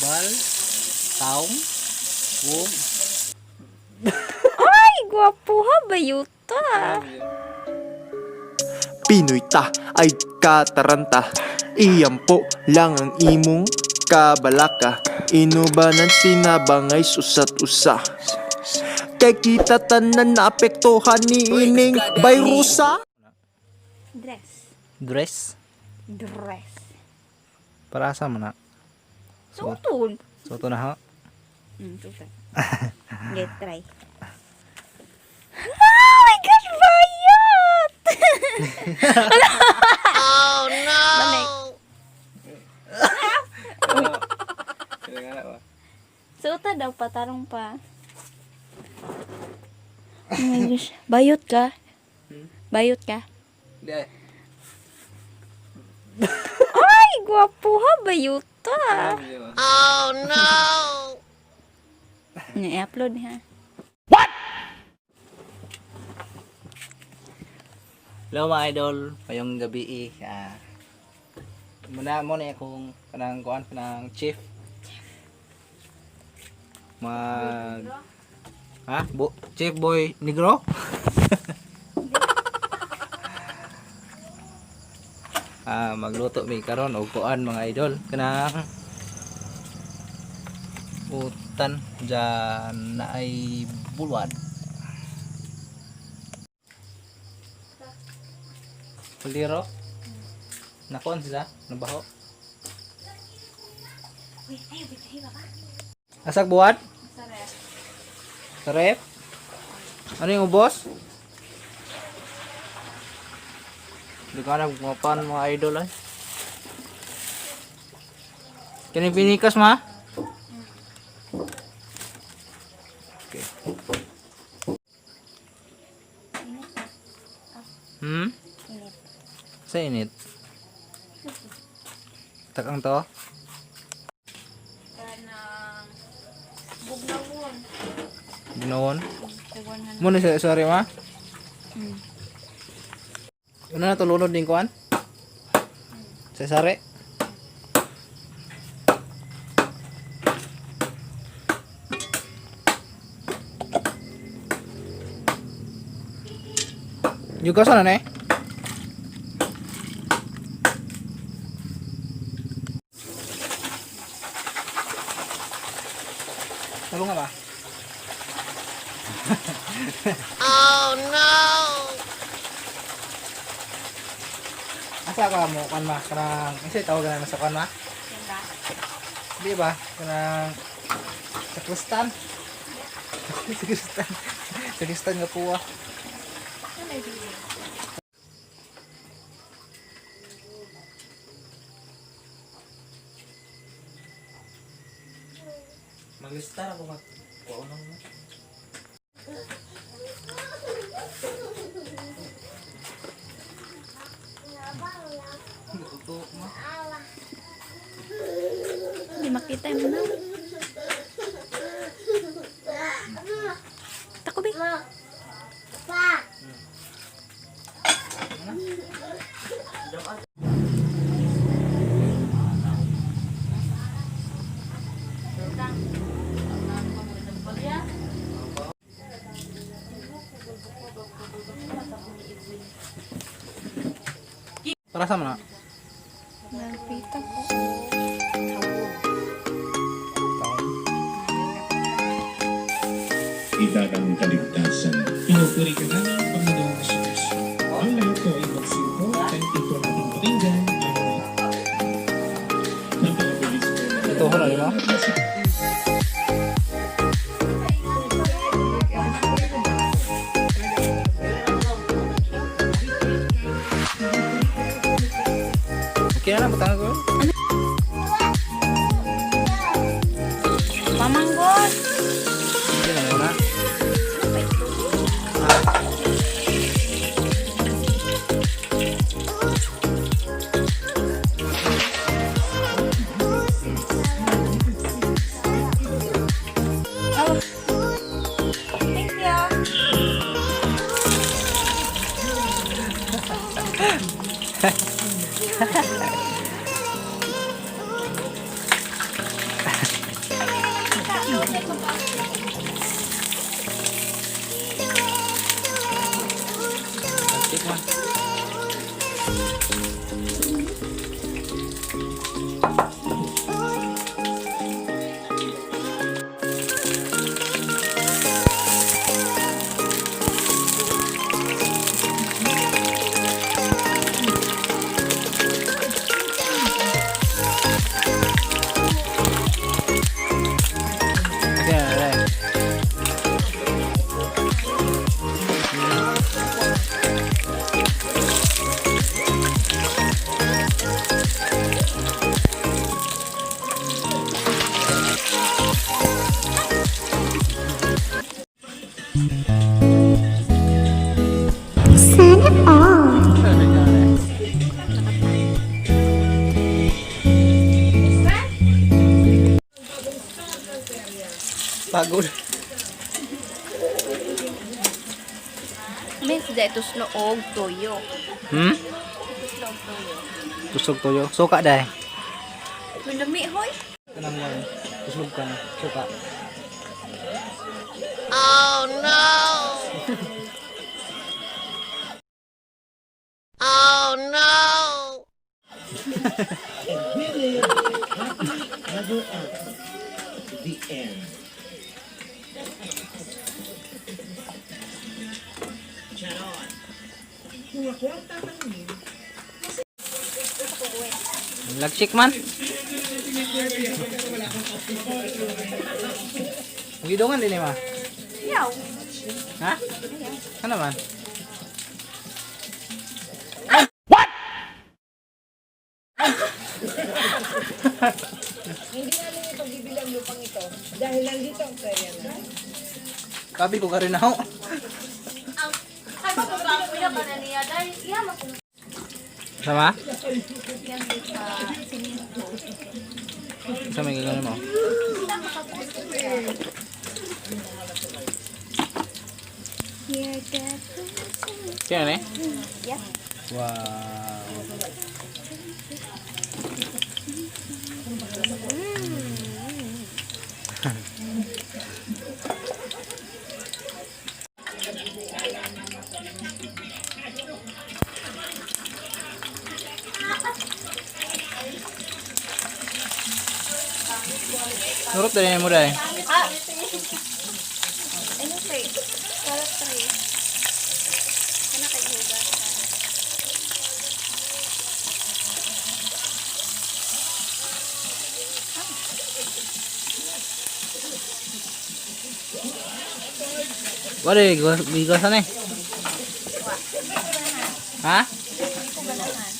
Sambal, taong, ug Ay, gwapo ha, bayuta. Pinoy ta ay kataranta. Iyampo lang ang imong kabalaka. Inubanan sinabangay susat usa. Kay kita tanan naapektuhan ni ining bayrusa. Dress. Dress. Dress. Para asa man na? Suton. Suto na ha. Suton. Get, try. Oh my gosh, bayot! Oh no! Balik. Suota daw pa, tarong pa. Oh my gosh. Bayot ka? Bayot ka? Di ay. Ay, gwapo ha, bayuta. I-upload ha. Hello mga idol, ngayong gabi eh. Muna mo na akong kanang kuan kanang chief. Mag Ha? Chief boy negro? Magluto mi karon og kuan mga idol kanang utan dyan na ay bulwad. Puliro? Nakuan sila? Nabaho? Uy, ay, wait, ay, baba. Asag buwan? Sa ref. Sa ref? Ano yung ubos? Hindi ko alam kung paano mga idol ay. Kini pinikas ma? Okay. Hmm? Init. Sa init? Takang to? Kanang bugnawon. Ginoon? Kuwan na. Muna sa sorry ma? Mm. Ano na tulunod din kuan? Sa sari? Juga sana ne? Tulong ka ba? Asa ka mo kan ma kanang isa tawag na sa kan ma? Ganda. Di ba? Kanang sa Kristan. Sa Kristan. Sa Kristan nga kuha. Ano yung video? Maglista na ko mag kuha na mo. Luto mo. Hindi makita mo na. Tako be. Para sa mana? Nalpita ko. Taong. Edad ang kaligtasan. Pinupuri ka namin, Panginoong Yesus. Ang lahat po ay magsiupo kahit ito ang ating pakinggan ang Napakabilis po ng Ito ko na, di ba? Okay na lang, butang ko. Pamanggol. Okay na muna. Oh. Thank you. Tik man. Okay, alright. Sana all. Pagod. Miss, dahil tuslo og toyo. Hmm? Tusog toyo. Suka dai. Malami, hoy. Kanang yan. Tuslog ka na. Suka. And we live happily ever after. The end. Lagchik man. Gidongan din eh ma. Yaw. Ha? Ano man? Hindi namin ipagbibili ang lupang ito dahil nandito ang perya na. Kabi ko ka rin ako. Ay, pagbabago na ka na niya. Dahil iya, makung Sama? yan sa sininto. Sama yung gagawin mo. You're the Kaya na eh? Yeah. Wow. Nurot din mo dahil. Ah! Ano kay? Para three. Ano kay hugasan? Wala, gigasan eh. Ha? Hindi ko ganahan.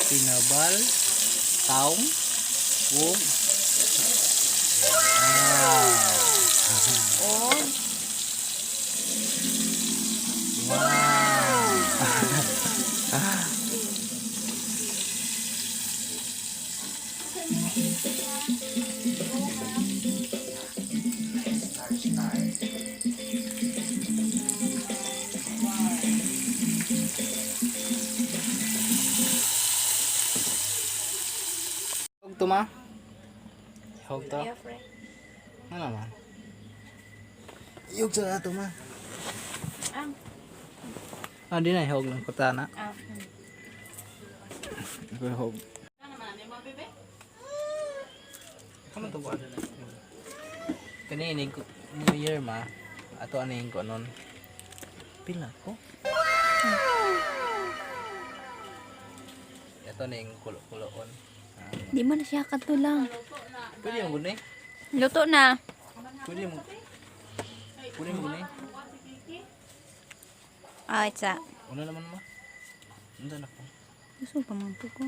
Tinabal, taong, ug. Ah. Oh, Wow. Hog to ma? Hog to? yeah, friend. Ano naman? Yug sa ato ma. Ah. Ah, di na hog lang kutana. Ah. Ako hog. Kamu to ba? Kani New Year ma. Ato aning ko nun. Pila ko? Ato ning kulo-kuloon. Di man na siya kadto lang. Pwede mo gud eh. Luto na. Pwede mo. Pwede mo gud eh. Ah, itsa. Una naman ma. Unsa na ko? Gusto pa man po ko.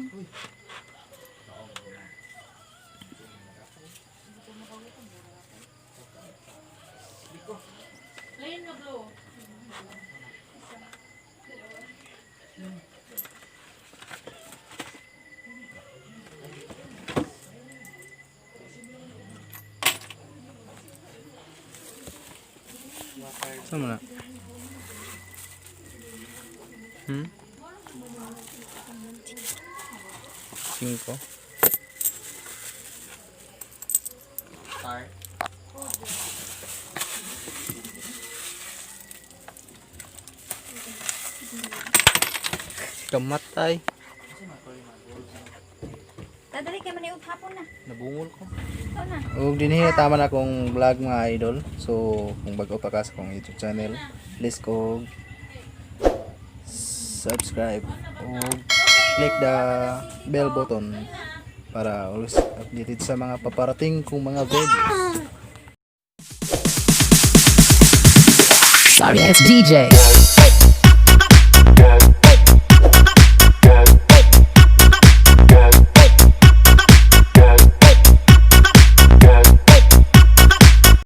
Saan mo na? Cinco. Star. Kamatay. Dadali kay man hapon na. Nabungol ko. Ikaw na. Ug dinhi tama na akong vlog, mga idol. So kung bago pa ka sa akong YouTube channel, please ko subscribe ug click the bell button para always updated sa mga paparating kong mga videos. Sorry ass DJ.